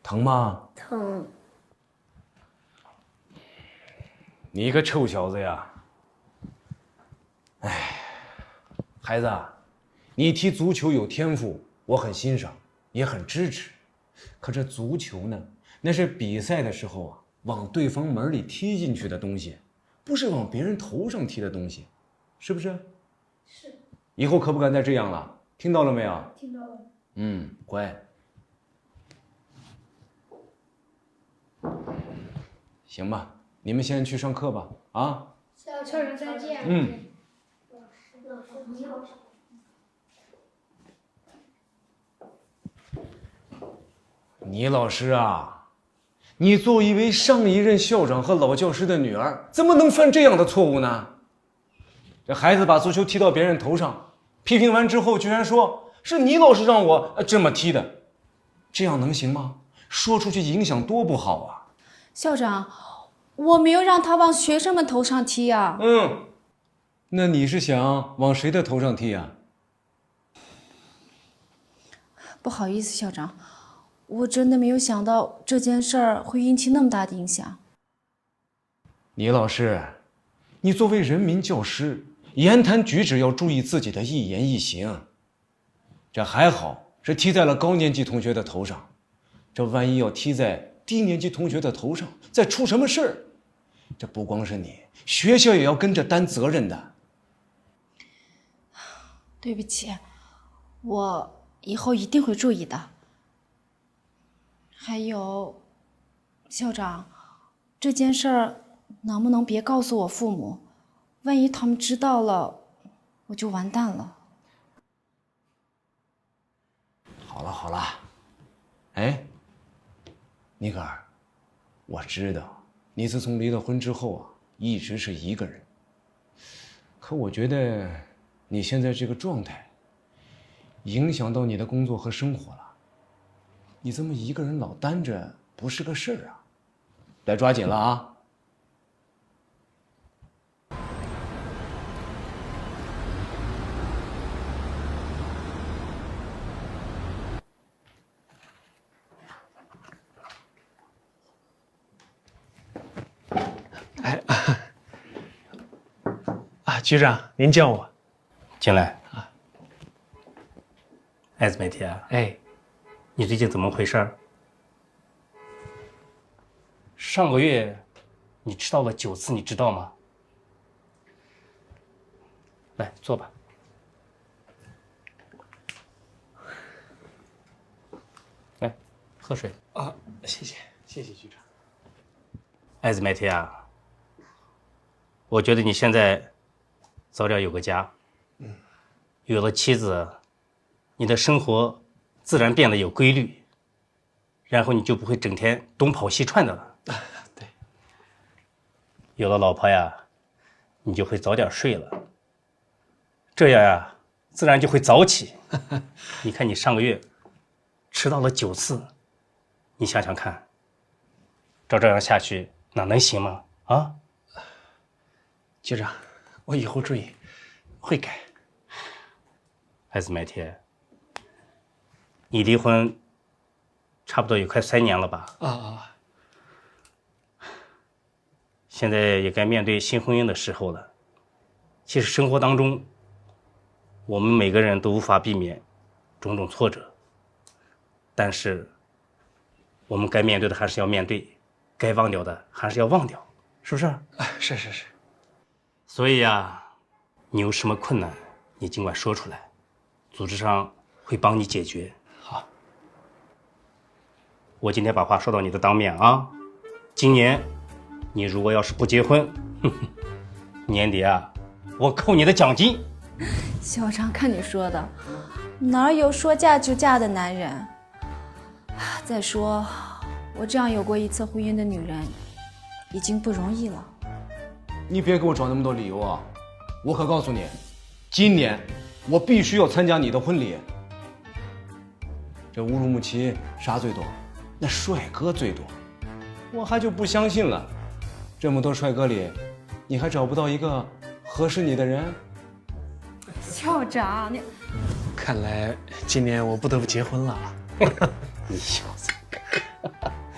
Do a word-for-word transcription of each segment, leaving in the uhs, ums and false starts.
疼吗？疼。你个臭小子呀！哎，孩子啊，你踢足球有天赋，我很欣赏，也很支持。可这足球呢，那是比赛的时候啊，往对方门里踢进去的东西，不是往别人头上踢的东西，是不是？是。以后可不敢再这样了，听到了没有？听到了。嗯，乖。行吧，你们先去上课吧，啊。校长再见。嗯。老师，老师，你好。倪老师啊，你作为上一任校长和老教师的女儿，怎么能犯这样的错误呢？这孩子把足球踢到别人头上，批评完之后，居然说是倪老师让我呃这么踢的，这样能行吗？说出去影响多不好啊！校长，我没有让他往学生们头上踢啊。嗯，那你是想往谁的头上踢呀？不好意思，校长，我真的没有想到这件事儿会引起那么大的影响。倪老师，你作为人民教师，言谈举止要注意自己的一言一行。这还好是踢在了高年级同学的头上，这万一要踢在低年级同学的头上，再出什么事儿，这不光是你，学校也要跟着担责任的。对不起，我以后一定会注意的。还有，校长，这件事儿能不能别告诉我父母？万一他们知道了，我就完蛋了。好了好了，哎，尼格尔，我知道你自从离了婚之后啊，一直是一个人。可我觉得你现在这个状态，影响到你的工作和生活了。你这么一个人老单着，不是个事儿啊。得抓紧了啊！哎，啊，局长，您叫我。进来。啊。艾斯梅提亚，哎。你最近怎么回事儿？上个月你迟到了九次，你知道吗？来，坐吧。来，喝水。啊，谢谢，谢谢局长。艾斯梅提亚，我觉得你现在早点有个家。嗯。有了妻子，你的生活自然变得有规律，然后你就不会整天东跑西窜的了。对。有了老婆呀，你就会早点睡了，这样呀，自然就会早起。你看你上个月迟到了九次，你想想看，照这样下去，哪能行吗？啊？局长，我以后注意，会改。艾斯梅提，你离婚差不多有快三年了吧？啊啊。现在也该面对新婚姻的时候了。其实生活当中，我们每个人都无法避免种种挫折，但是我们该面对的还是要面对，该忘掉的还是要忘掉，是不是？啊，是是是。所以呀，你有什么困难，你尽管说出来，组织上会帮你解决。好。我今天把话说到你的当面啊，今年你如果要是不结婚，年底啊，我扣你的奖金。校长，看你说的，哪儿有说嫁就嫁的男人？再说，我这样有过一次婚姻的女人，已经不容易了。你别给我找那么多理由啊！我可告诉你，今年我必须要参加你的婚礼。这乌鲁木齐啥最多？那帅哥最多。我还就不相信了，这么多帅哥里，你还找不到一个合适你的人？校长，你……看来今年我不得不结婚了啊！你小子！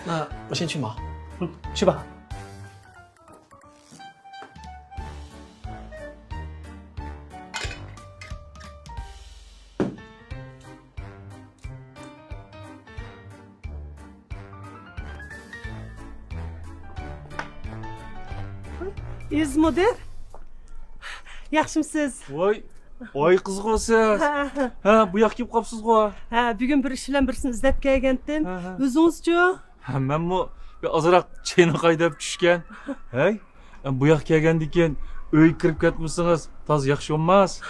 ها، ماشىنا چۈشۈرمە. چۈشۈرمە. ئەزىز مۇدىر، ياخشىمۇسىز؟ ۋاي، ۋاي قىزغۇ سىز. ھە، ھە. ھە، بۇ ياققا كېلىپ قاپسىزغۇ. ھە، بۈگۈن بىر ئىش بىلەن بىرسىنى ئىزدەپ كەلگەنتىم. ھە، ھە. ئۆزىڭىزچۇ؟ ھە، مەنمۇ بىر ئازراق چېنىقاي دەپ چۈشكەن. ھەي، بۇ ياققا كەلگەندىن كېيىن ئۆيگە كىرىپ كەتمىسىڭىز تازا ياخشى بولماس.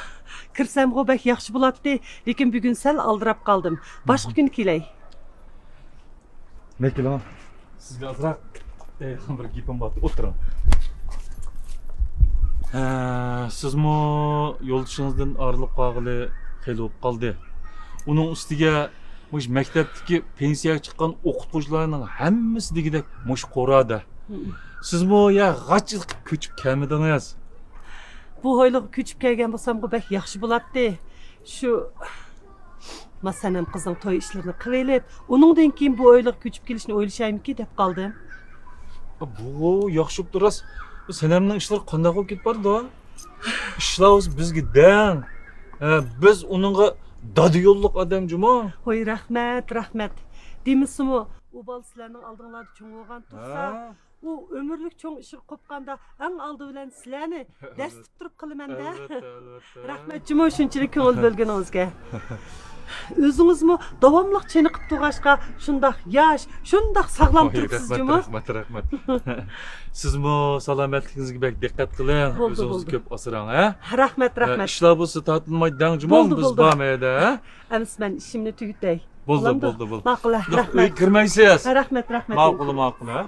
كىرسەمغۇ بەك ياخشى بولاتتى، لېكىن بۈگۈن سەل ئالدىراپ قالدىم. باشقا كۈنى كېلەي. مەن كېلىڭ. سىزگە ئازراق دەيدىغان بىر گېپىم بار. ئولتۇرۇڭ. ھە، سىزمۇ يولدىشىڭىزدىن ئايرىلىپ قالغىلى خېلى بولۇپ قالدى. ئۇنىڭ ئۈستىگە مۇشۇ مەكتەپتىكى پېنسىيەگە چىققان ئوقۇتقۇچىلارنىڭ ھەممىسى دېگۈدەك مۇشۇ قورادە. سىزمۇ يا غاچ قىلىپ كۆچۈپ كەلمىدىڭىز؟ بۇ ھويلىغا كۆچۈپ كەلگەن بولسامغۇ بەك ياخشى بولاتتى. شۇ ما سەنەم قىزنىڭ توي ئىشلىرىنى قىلىۋېلىپ، ئۇنىڭدىن كېيىن بۇ ھويلىغا كۆچۈپ كېلىشنى ئويلىشايمىكى دەپ قالدىم. بۇ ياخشى بوپتۇ راست. بۇ سەنەمنىڭ ئىشلىرى قانداق بولۇپ كېتىپ بارىدۇ؟ ئىشلار بولسا بىزگە دەڭ. ھە، بىز ئۇنىڭغا دادا يوللۇق ئادەم جۇمۇ. ھوي، رەھمەت، رەھمەت. دېمىسىمۇ، ئۇ بالا سىلەرنىڭ ئالدىڭلاردا چوڭ بولغان تۇرسا، ھە. ئۇ ئۆمۈرلۈك چوڭ ئىشىغا قوپقاندا، ئەڭ ئالدى بىلەن سىلەرنى دەرس تۇتۇپ تۇرۇپ قىلىمەن-دە. ئەلۋەتتە، ئەلۋەتتە. رەھمەت جۇمۇ شۇنچىلىك كۆڭۈل بۆلگىنىڭىزگە. ئۆزىڭىزمۇ داۋاملىق چېنىقىپ تۇرغاچقا، شۇنداق ياش، شۇنداق ساغلام ۋاي، تۇرۇپسىز رەھمەت، جۇمۇ. رەھمەت، رەھمەت. سىزمۇ سالامەتلىكىڭىزگە بەك دىققەت قىلىڭ. بولدى، ئۆزىڭىزنى بولدى. كۆپ ئاسراڭ، ھە؟ رەھمەت، ھە، رەھمەت. ئىشلار بولسا تارتىلمايدۇ دەڭ جۇمۇ، بولدى، بىز بولدى. بارمايدۇ، ھە؟ ئەمىسە مەن ئىشىمنى تۈگىتەي. بولدى، بولامدۇ؟ بولدى، بولدى. ماقۇل، ھە، ياق، رەھمەت. ئۆيگە كىرمەيسىز. ھە، رەھمەت، رەھمەت. ماقۇل، ماقۇل، ھە؟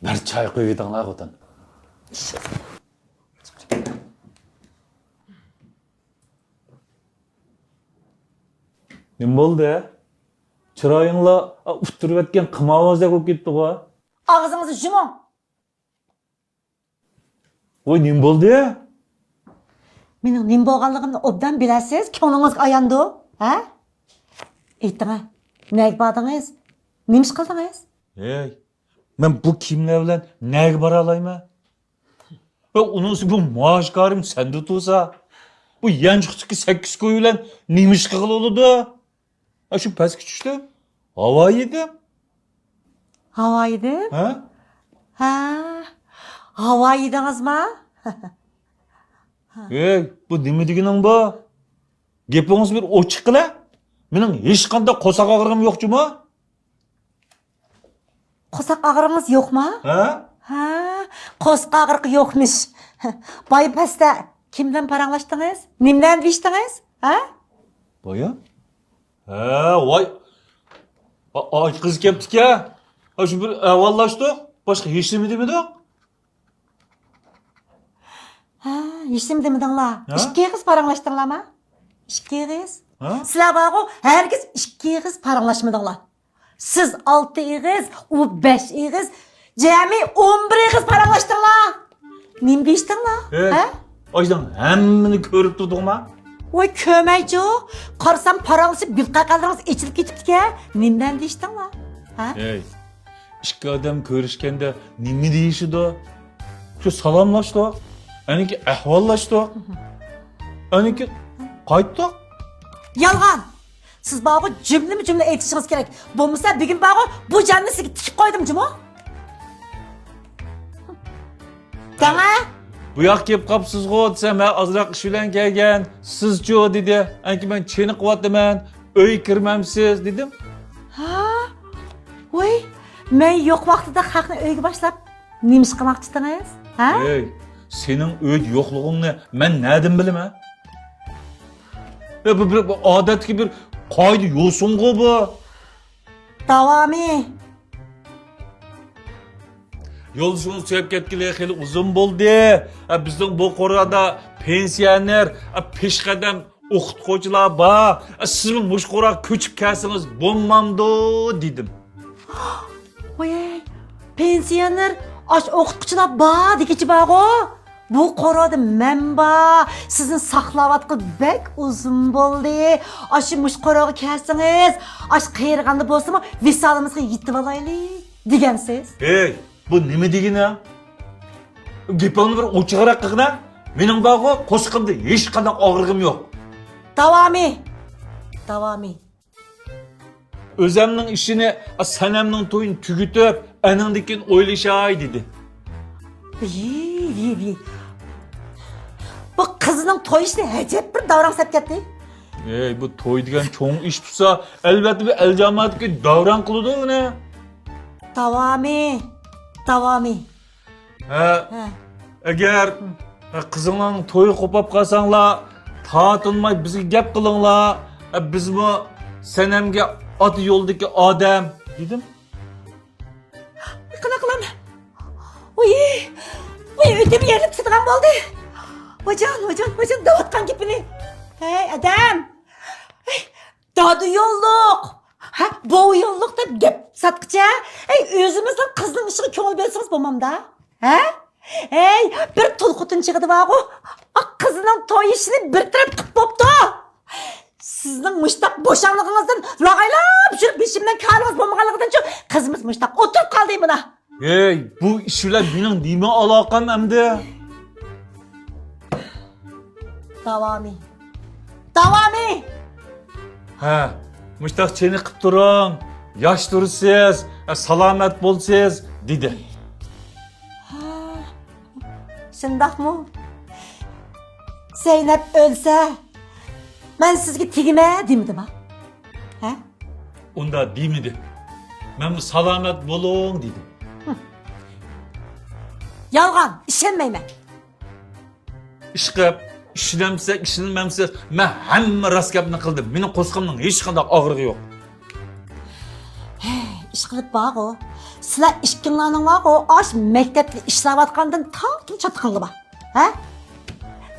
بىر چاي قۇيۇۋېتىڭلار، خوتۇن. نېمە بولدى؟ چىرايىڭلار ئۇتتۇرۇۋەتكەن قىمارۋازدەك بولۇپ كەتتىغۇ. ئاغزىڭىزنى يۇمۇڭ. ۋاي، نېمە بولدى؟ مېنىڭ نېمە بولغانلىقىمنى ئوبدان بىلەسىز، كۆڭلىڭىزگە ئاياندۇ، ھە؟ ئېيتىڭە، نەگە باردىڭىز؟ نېمە ئىش قىلدىڭىز؟ ھەي، مەن بۇ كىيىملەر بىلەن نەگە بارالايمەن؟ ۋە ئۇنىڭ ئۈستىگە بۇ مائاش كارىم سەندە تۇرسا، بۇ يانچۇقتىكى سەككىز كوي بىلەن نېمە ئىش قىلغىلى بولىدۇ؟ ھە، شۇ پەسكە چۈشتۈم. ھاۋا يېدىم. ھاۋا يېدىم؟ ھە؟ ھە، ھاۋا يېدىڭىزما؟ ھەي، بۇ نېمە دېگىنىڭ بۇ؟ گېپىڭىزنى بىر ئوچۇق قىلە. مېنىڭ ھېچقانداق قورساق ئاغرىقىم يوق جۇمۇ. قورساق ئاغرىقىڭىز يوقما؟ ھە؟ ھە، قورساق ئاغرىقى يوقمىش. بايا پەستە كىم بىلەن پاراڭلاشتىڭىز؟ نېمىلەرنى دېيىشتىڭىز؟ ھە؟ بايا؟ ھە، ۋاي. ئا-، ئاي قىز كەپتىكەن. ھە، شۇ بىر ئەھۋاللاشتۇق. باشقا ھېچنېمە دېمىدۇق. ھە، ھېچنېمە دېمىدىڭلار. ھە؟ ئىككى ئېغىز پاراڭلاشتىڭلارما؟ ئىككى ئېغىز. ھە؟ سىلەر بارغۇ، ھەرگىز ئىككى ئېغىز پاراڭلاشمىدىڭلار. سىز ئالتە ئېغىز، ئۇ بەش ئېغىز، جەمئىي ئون بىر ئېغىز پاراڭلاشتىڭلار. نېمە دېيىشتىڭلار؟ ھە؟ ئايجان، ھەممىنى كۆرۈپ تۇردۇڭما؟ ۋاي، كۆرمەيچۇ. قارىسام، پاراڭلىشىپ گۈلقەقەلىرىڭىز ئېچىلىپ كېتىپتىكەن. نېمىدىن دېيىشتىڭلار؟ ھە؟ ھەي، ئىككى ئادەم كۆرۈشكەندە نېمە دېيىشىدۇ؟ شۇ سالاملاشتۇق، ئەنىكى ئەھۋاللاشتۇق، ئەنىكى قايتتۇق. يالغان! سىز بارغۇ جۈملىمۇ جۈملە ئېيتىشىڭىز كېرەك. بولمىسا بۈگۈن بارغۇ بۇ جاننى سىزگە تىكىپ قويدۇم جۇمۇ. دەڭە. بۇ ياققا كېلىپ قاپسىزغۇ دېسەم، ھە، ئازراق ئىش بىلەن كەلگەن، سىزچۇ دېدى. ئەنكى مەن چېنىقىۋاتىمەن، ئۆيگە كىرمەمسىز دېدىم. ھا؟ ۋاي، مەن يوق ۋاقتىدا خەقنى ئۆيگە باشلاپ نېمە ئىش قىلماقچىدىڭىز؟ ھە؟ ھەي، سېنىڭ ئۆيدە يوقلۇقۇڭنى مەن نەدىن بىلىمەن؟ يا، بۇ بىر، بىر ئادەتتىكى بىر قائىدە يوسۇنغۇ بۇ. داۋامى. يولدىشىڭىز تۈگەپ كەتكىلى خېلى ئۇزۇن بولدى. ئە، بىزنىڭ بۇ قورادا پېنسىيونېر، ئە، پېشقەدەم ئوقۇتقۇچىلار بار. ئە، سىزمۇ مۇشۇ قوراغا كۆچۈپ كەلسىڭىز بولمامدۇ دېدىم. ۋاي، پېنسىيونېر، ئاش ئوقۇتقۇچىلار بار دېگۈچى بارغۇ. بۇ قورادا مەن بار. سىزنى ساقلاۋاتقىلى بەك ئۇزۇن بولدى. ئاشۇ مۇشۇ قوراغا كەلسىڭىز، ئاش قېرىغاندا بولسىمۇ ۋىسالىمىزغا يېتىۋالايلى دېگەنسىز. ھەي، بۇ نېمە دېگىنى؟ گېپىڭنى بىر ئوچۇقراق قىلغىنا. مېنىڭ بارغۇ، قورسىقىمدا ھېچقانداق ئاغرىقىم يوق. داۋامى. داۋامى. ئۆزەمنىڭ ئىشىنى، سەنەمنىڭ تويىنى تۈگىتىپ، ئەنىڭدىن كېيىن ئويلىشاي دېدى. ۋىي، ۋىي، ۋىي. بۇ قىزنىڭ توي ئىشىنى ئەجەب بىر داۋراڭ سەپ كەتتى. ئەي، بۇ توي دېگەن چوڭ ئىش تۇرسا، ئەلۋەتتە بۇ ئەل جامائەتكە داۋراڭ قىلىدۇ بۇنى. داۋامى، داۋامى. ھە، ھە. ئەگەر، ھە، قىزىڭلارنىڭ تويى قوپاپ قالساڭلار، تارتىنماي بىزگە گەپ قىلىڭلار. ھە، بىزمۇ سەنەمگە ئاتا يولىدىكى ئادەم، دېدىم. قانداق قىلام؟ ۋۇي، ۋۇي، ئۆتۈم يېرىلىپ كېتىدىغان بولدى. ۋايجان، ۋايجان، ۋايجان، دەۋاتقان گېپىنى. ھەي، ئادەم! ھەي، دادا يوللۇق، ھە، بوۋا يوللۇق دەپ گەپ ساتقىچە، ھەي، ئۆزىمىزنىڭ قىزنىڭ ئىشىغا كۆڭۈل بۆلسىڭىز بولمامدا؟ ھە؟ ھەي، بىر تۇل خوتۇن چىقىدۇ بارغۇ، ئا، قىزنىڭ توي ئىشىنى بىر تەرەپ قىلىپ بوپتۇ. سىزنىڭ مۇشتاق بوشاڭلىقىڭىزدىن لاغايلاپ يۈرۈپ بېشىمدىن كارىڭىز بولمىغانلىقىدىنچۇ، قىزىمىز مۇشتاق ئولتۇرۇپ قالدى مانا. ھەي، بۇ ئىش بىلەن مېنىڭ نېمە ئالاقەم ئەمدى؟ داۋامى. داۋامى! ھە، مۇشتاق چېنىقىپ تۇرۇڭ، ياش تۇرىسىز، سالامەت بولىسىز، دېدى. ھە، شۇنداقمۇ؟ زەينەپ ئۆلسە، مەن سىزگە تېگىمەن دېمىدىما؟ ھە؟ ئۇنداق دېمىدى. مەنمۇ سالامەت بولۇڭ دېدىم. يالغان، ئىشەنمەيمەن. ئىشقىلىپ، ئىشىنەمسەن، ئىشىنمەمسەن، مەن ھەممە راست گەپنى قىلدىم. مېنىڭ قورسىقىمنىڭ ھېچقانداق ئاغرىقى يوق. ھەي، ئىشقىلىپ بارغۇ، سىلەر ئىككىڭلارنىڭ بارغۇ، ئاش مەكتەپتە ئىشلەۋاتقاندىن تارتىپ چاتىقىڭلار بار. ھە؟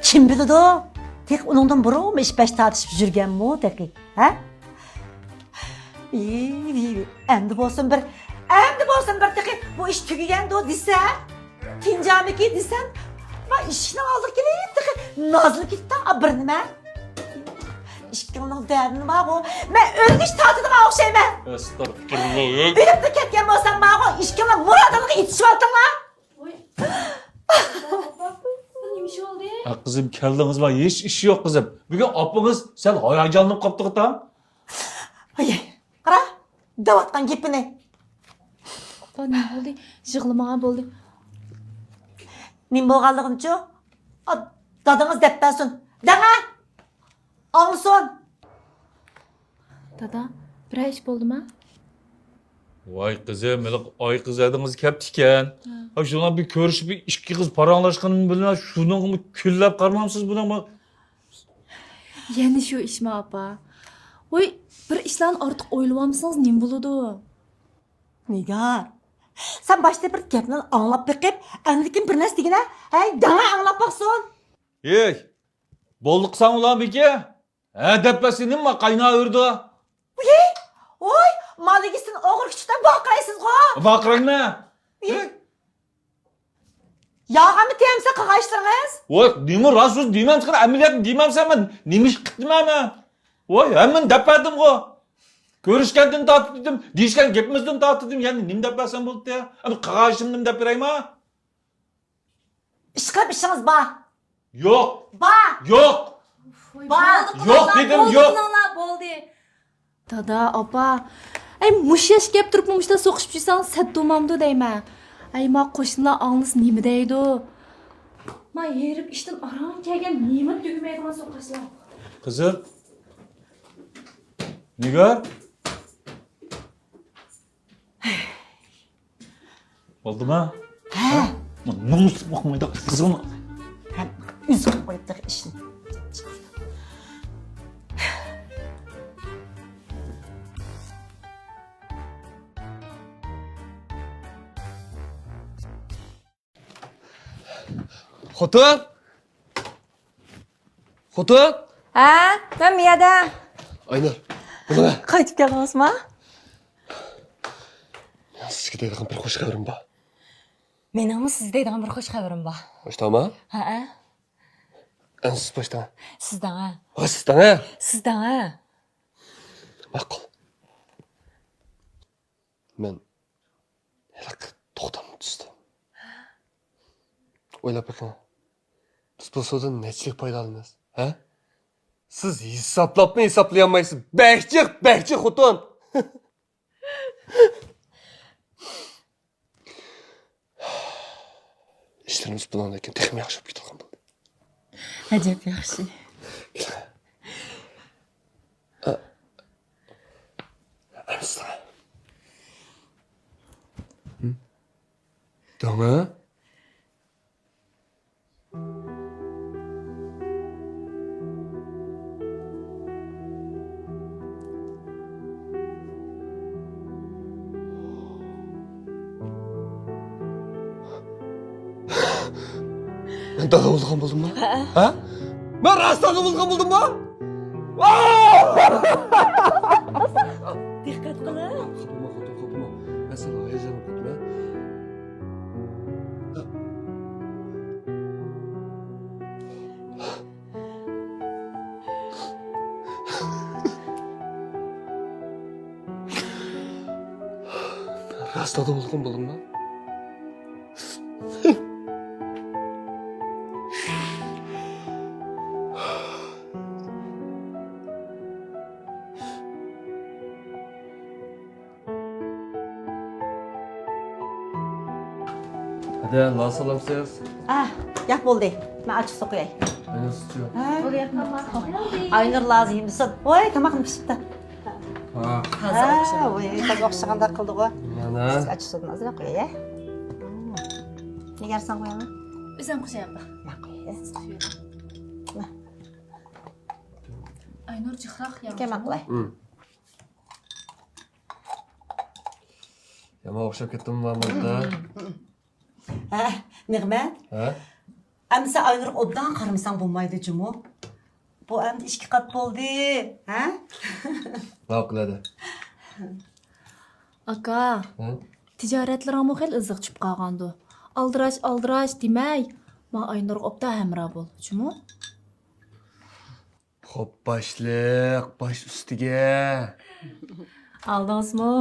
كىم بىلىدۇ؟ تېخى ئۇنىڭدىن بۇرۇنمۇ ئىش باش تارتىشىپ يۈرگەنمۇ تېخى؟ ھە؟ ئى، ئى، ئەمدى بولسۇن بىر، ئەمدى بولسۇن بىر تېخى بۇ ئىش تۈگىگەندۇ دېسە، تىنجامىكى دېسەم، ما ئىشىكنىڭ ئالدىغا كېلىپ تېخى نازلىنىپ كېتىپتۇ، ئا، بىر نېمە. ئىككىڭلارنىڭ دەردىنى بارغۇ، مەن ئۆلگۈچە تارتىدىغان ئوخشايمەن. ئەستەغپۇرۇللا. ئۆلۈپلا كەتكەن بولسام بارغۇ، ئىككىڭلار مۇرادىڭلارغا يېتىشىۋالدىڭلار. ۋاي. ئاپا، بۇ نېمە ئىش بولدى؟ ھە، قىزىم، كەلدىڭىزما؟ ھېچ ئىش يوق، قىزىم. بۈگۈن ئاپىڭىز سەل ھاياجانلىنىپ قاپتۇ، تاڭ. ئاي، قارا، دەۋاتقان گېپىنى. ئاپا، نېمە بولدى؟ يىغلىمىغان بولدى. نېمە بولغانلىقىنىچۇ؟ ئا، دادىڭىز دەپ بەرسۇن. دەڭە! ئاڭلىسۇن! دادا، بىرەر ئىش بولدىما؟ ۋاي قىزىم، ھېلىقى ئاي قىز ھەدىڭىز كەپتىكەن. ھە. ھە، شۇنىڭ بىر كۆرۈشۈپ، بىر ئىككى قىز پاراڭلاشقىنى بىلەن شۇنىڭغىمۇ كۈنلەپ قارىمامسىز بۇنىڭغا؟ يەنە شۇ ئىشمۇ، ئاپا؟ ۋاي، بىر ئىشلارنى ئارتۇق ئويلىۋالمىسىڭىز نېمە بولىدۇ؟ نىگار، سەن باشتا بىر گەپنى ئاڭلاپ بېقىپ، ئاندىن كېيىن بىر نەرسە دېگىنە. ھەي، دەڭە ئاڭلاپ باقسۇن. ھېي، بولدى قىلساڭ ئۇلار بېكى. ھە دەپ بەرسە نېمە قايناۋېرىدۇ؟ ۋىي! ۋوي! مالىگىستىن ئوغرى كۈچۈكتەك ۋارقىرايسىزغۇ! ۋارقىرايمەن! ۋىي! يالغانمۇ دېمەمسە قىلغان ئىشلىرىڭىز؟ ۋوي، نېمە راست سۆز دېمەمسىكىن، ئەمەلىيەتتە دېمەمسەن، مەن نېمە ئىش قىپتىمەن مەن؟ ۋوي، ھەممىنى دەپ بەردىمغۇ! كۆرۈشكەندىن تارتىپ دېدىم، دېيىشكەن گېپىمىزدىن تارتىپ دېدىم، يەنە نېمە دەپ بەرسەم بولدى؟ ئەمدى قىلغان ئىشىمنى دەپ بېرەيما؟ ئىشقىلىپ ئىشىڭىز بار. يوق. بار. يوق. بار. يوق دېدىم، يوق. بولدى، بولدى. دادا، ئاپا، ئەي، مۇشۇ ياشقا كەپ تۇرۇپمۇ مۇشۇنداق سوقۇشۇپ يۈرسەڭ سەت بولمامدۇ دەيمەن. ئەي، ما قوشنىلار ئاڭلىسا نېمە دەيدۇ؟ ما ھېرىپ ئىشتىن ئاران كەلگەن نېمە تۈگىمەيدىغان سوقۇشلار. قىزىم. نىگار. ھەي، بولدىما؟ ھە. نومۇس باقمايدۇ قىزىڭ. ھە، ئۆزى قىلىپ قويۇپتۇ ئىشنى. خوتۇن! خوتۇن! ھە، مەن بۇ يەردە. ئاينۇر، بۇنى. قايتىپ كەلدىڭىزما؟ سىزگە دەيدىغان بىر خوش خەۋىرىم بار. مېنىڭمۇ سىزگە دەيدىغان بىر خوش خەۋىرىم بار. باشلاڭما؟ ھەئە. ئەنسىز باشلاڭ. سىز دەڭە. ھە، سىز دەڭە. سىز دەڭە. ماقۇل. مەن ھېلىقى توختامنى تۈزدۈم. ئويلاپ بېقىڭ. بىز بۇ سۇدىن نەچچىلىك پايدا ئالىمىز؟ ھە؟ سىز ھېسابلاپمۇ ھېسابلىيالمايسىز. بەك جىق، بەك جىق خوتۇن. ئىشلىرىمىز بۇنىڭدىن كېيىن تېخىمۇ ياخشى بولۇپ كېتىدىغان بولدى. ئەجەب ياخشى. ئەمىسە. داڭا. مەن دادا بولغان بولدۇممۇ؟ ھە؟ ھە؟ مەن راست دادا بولغان بولدۇممۇ؟ دىققەت قىلىڭ. خاپىما، خوتۇن، خاپىما. مەن سېنىڭ ھاياجانىڭغا پاتىمەن. راست ئادەم بولغان بولدۇمما؟ ھەدە، لا سالامسىز. ئاھ، ياق بولدى. مەن ئاچچىق سۇ قۇياي. ئاينۇر سۈتچۇ. ھە؟ ئاينۇر لازىم يېمىسۇن. ۋاي، تاماقنى پىشىپتۇ. ھا. ھا، ۋاي، تازا ئوخشىغانداق قىلدىغۇ. مانا. ئاچچىق سۇدىن ئازراق قۇياي، ھە؟ نىگار، ساڭا قۇيايمۇ؟ ئۆزۈم قۇياي، ئاپا. ماقۇل. ئاينۇر جىقراق ياڭ. ماقۇل. يامان ئوخشاپ كەتتىممۇ ماڭا؟ ھە، نېمە؟ ھە؟ ئەمسە ئاينۇرغا ئوبدان قارىمىساڭ بولمايدۇ جۇمۇ. بۇ ئەمدى ئىككى قات بولدى، ھە؟ ماقۇل ھەدە. ئاكا، ھە؟ تىجارەتلىرىڭمۇ خېلى ئىزىغا چۈشۈپ قالغاندۇ. ئالدىراش، ئالدىراش دېمەي، ماڭا ئاينۇرغا ئوبدان ھەمراھ بول، جۇمۇ. خوپ، باشلىق، باش ئۈستىگە. ئالدىڭىزمۇ؟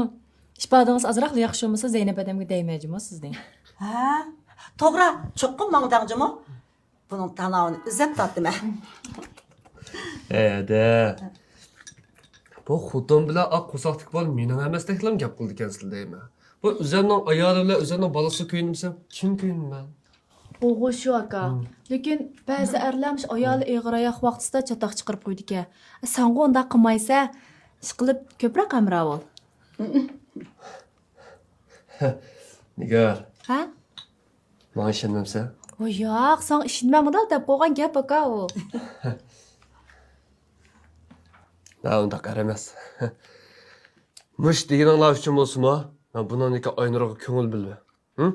ئىپادىڭىز ئازراقلا ياخشى بولمىسا، زەينەپ ھەدەمگە دەيمەن جۇمۇ سىزنى. ھە؟ توغرا، چوقۇم ماڭا دەڭ جۇمۇ. بۇنىڭ تاناۋىنى ئۆزۈم تارتىمەن. ھەدە. بۇ خوتۇن بىلەن ئاق قورساقتىكى بالا مېنىڭ ئەمەستەكلەرمۇ گەپ قىلىدىكەنسىلەر دەيمەن. بۇ ئۆزۈمنىڭ ئايالى بىلەن ئۆزۈمنىڭ بالىسىغا كۆيۈنمىسەم، كىمگە كۆيۈنىمەن؟ ئۇغۇ شۇ ئاكا. لېكىن بەزى ئەرلەر مۇشۇ ئايالى ئېغىر ئاياق ۋاقتىسىدا چاتاق چىقىرىپ قويىدىكەن. سەنغۇ ئۇنداق قىلمايسەن. ئىشقىلىپ كۆپرەك ھەمراھ بول. نىگار. ھە؟ ماڭا ئىشەنمەمسەن؟ ۋوي ياق، ساڭا ئىشىنىمەن مۇنداق دەپ قويغان گەپ ئاكا ئۇ. ھە، ئۇنداق ئەر ئەمەس. مۇشۇ دېگىنىڭلار ئۈچۈن بولسىمۇ، مەن بۇنىڭدىكى ئاينۇرغا كۆڭۈل بۆلىمەن. ھە؟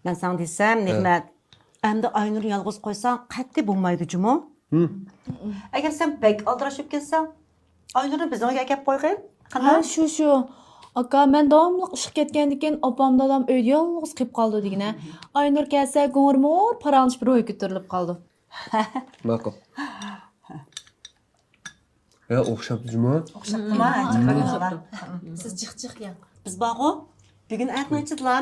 مەن ساڭا دېسەم، ھە. نېمەت، ئەمدى ئاينۇرنى يالغۇز قويساڭ قەتئىي بولمايدۇ جۇمۇ. ھە. ئەگەر سەن بەك ئالدىراش بولۇپ كەتسەڭ، ئاينۇرنى بىزنىڭ ئۆيگە ئەكەپ قويغىن. ھە، قانداق؟ شۇ، شۇ. ئاكا، مەن داۋاملىق ئىشقا كەتكەندىكىن ئاپام دادام ئۆيدە يالغۇز قېلىپ قالىدۇ دېگىنە. ئاينۇر كەلسە گوڭۇر-موڭۇر پاراڭلىشىپ روھى كۆتۈرۈلۈپ قالىدۇ. ماقۇل. ھە، ئوخشاپتۇ جۇمۇ. ئوخشاپتۇما؟ سىز جىق جىق يەڭ. بىز بارغۇ، بۈگۈن ئەتىنىڭ ئىچىدىلا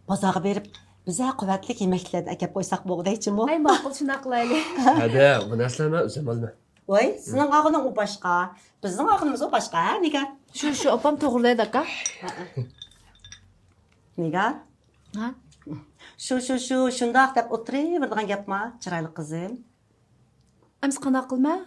بازارغا بېرىپ، بىزە قۇۋۋەتلىك يېمەكلىكلەردىن ئەكەپ قويساق بولغۇدەكچىمۇ؟ ئەي، ماقۇل، شۇنداق قىلايلى. ھەدە، بۇ نەرسىلەرنى مەن ئۆزۈم ئالىمەن. ۋاي، سېنىڭ ئالغىنىڭ ئۇ باشقا، بىزنىڭ ئالغىنىمىز ئۇ باشقا، ھە، نىگار؟ شۇ، شۇ، ئاپام توغرىلايدۇ، ئاكا. نىگار؟ ھە؟ شۇ، شۇ، شۇ، شۇنداق دەپ ئولتۇرۇۋېرىدىغان گەپما، چىرايلىق قىزىم. ئەمسە قانداق قىلىمەن؟